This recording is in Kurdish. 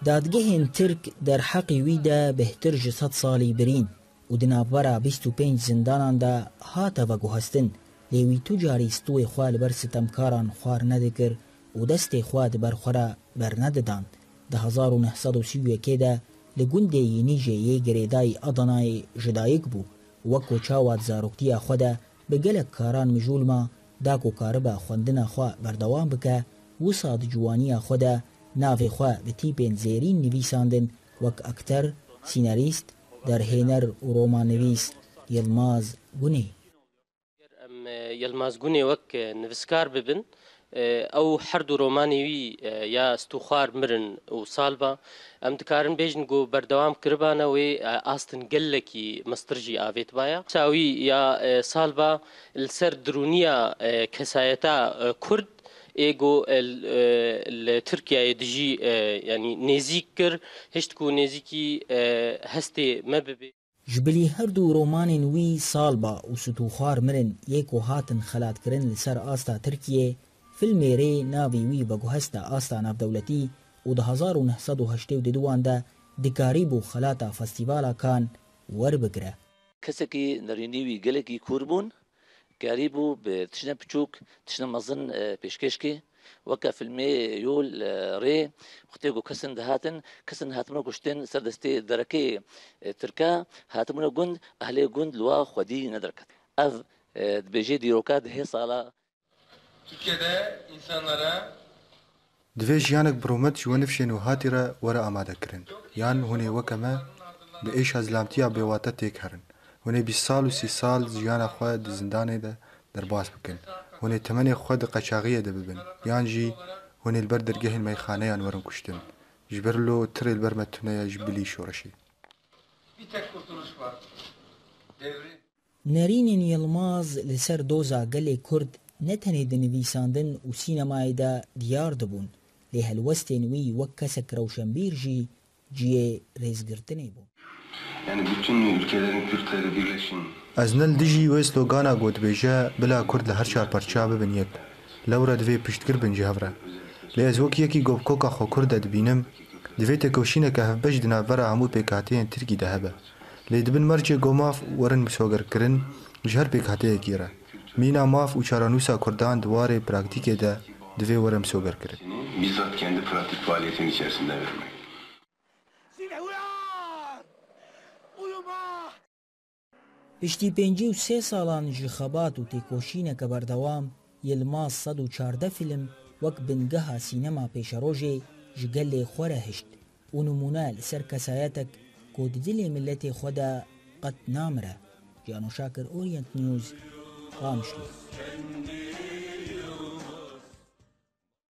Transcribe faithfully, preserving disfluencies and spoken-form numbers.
Dadgehên Tirk derheqî wî de bêhtir ji sed salî birîn û di navbera bîst û pênc zindanan de hate veguhestin, lê wî tu carî stûyê xwe li ber sitemkaran xwar nedikir û destê xwe di ber xwe re bernedidan. Di hezar û neh sed û sî û yekê de li gundê Yînîjê yê girêdayî Adanayê ji dayik bû û wek ku çawa di zaroktiya xwe de bi gelek karan mijûl ma, da ku karibe xwendina xwe berdewam bike, wisa di ciwaniya xwe de navê xwe bi tîpên zêrîn nivîsandin, wek akter, sînarîst, derhêner û romannivîs Yilmaz Gunê. Em, e, Yilmaz Gunê wek, e, nivîskar bibin, e, ew her du romanê wî, e, ya Stûxwar Mirin û Salba, em dikarin bêjin ku berdewam kiribane wê, e, astin gelekî mestir jî avêtibaya. Sa wî ya, e, Salba li ser dirûniya, e, kesayeta, e, Kurd ê ku, e, l-, e, li Tirkiyeyê dijî, e, yanî nêzîk kir, hişt ku nêzîkî, e, hestê me bibe. Ji bilî her du romanên wî Salba û Stûxwar Mirin yê ku hatin xelatkirin li ser asta Tirkiyê, filmê Rê navê wî veguheste asta navdewletî û di hezar û neh sed û heştê û duduan de dikarîbû xelata Festîvala Kan werbigire. Kesekî nerînî wî gelekî kûr bûn, karîbû bi tiştine piçûk, tiştine mezin, e, pêşkêş kê. Weke filmê Yol, e, Rê, wextê ku kesin dihatin, kesin hatibûne kuştin ser destê derekê, e, Tirka, hatibûne gund, ehlê gund li wa xwedî nederket. Ev, e, dibêje dîroka dehê sala. Türkiye'de insanlara Divê jiyanek bi rûmet ji we nifşên wihatî re were amadekirin. Yan hûn ê weke me bi êşa zilamtiya bêwate têk herin. Hûn ê bîst sal û sî sal jiyana xwe di zindanê de derbas bikin. Hûn ê temenê xwe di qeçaxiyê de bibin. Yan jî hûn ê li ber dergehên meyxaneyan werin kuştin. Ji ber lo tirê li ber me tune ye ji bilî şoreşê. Bir tek kurtuluş var. Devrim. Nerînên Yilmaz li ser doza gelê Kurd ne tenê di nivîsandin û sînemayê de diyar dibûn, lê helwestên wî wek kesek rewşenbîr jî cihê rêzgirtinê bûn. Yani bütün ülkelerin Kürtleri birleşin. Ez ne li dijî wê slogana ku dibêje bila Kurd li her çar parça bibin yek. Lewre divê piştgir bin ji hev re. Lê ez wek yekî ku bi koka xwe Kurd e dibînim, divê têkoşîneke hevbeş di navbera hemû pêkhateyên Tirkî de hebe. Lê di bin mercê ku maf werin misogerkirin, ji her pêkhateyekî re. Mîna maf û çarenûsa Kurdan di warê praktîkê de divê were misogerkirin. Bizzat kendi pratik faaliyetin içerisinde vermek. Piştî pêncî û sê salan ji xebat û têkoşîneke berdewam, Yilmaz sed û çardeh fîlm wek bingeha sînema pêşerojê ji gelê xwe re hişt û nimûne li ser kesayetek ku di dilê miletê xwe de qet namire. Cano Şakir, Orient News, Qamişlo.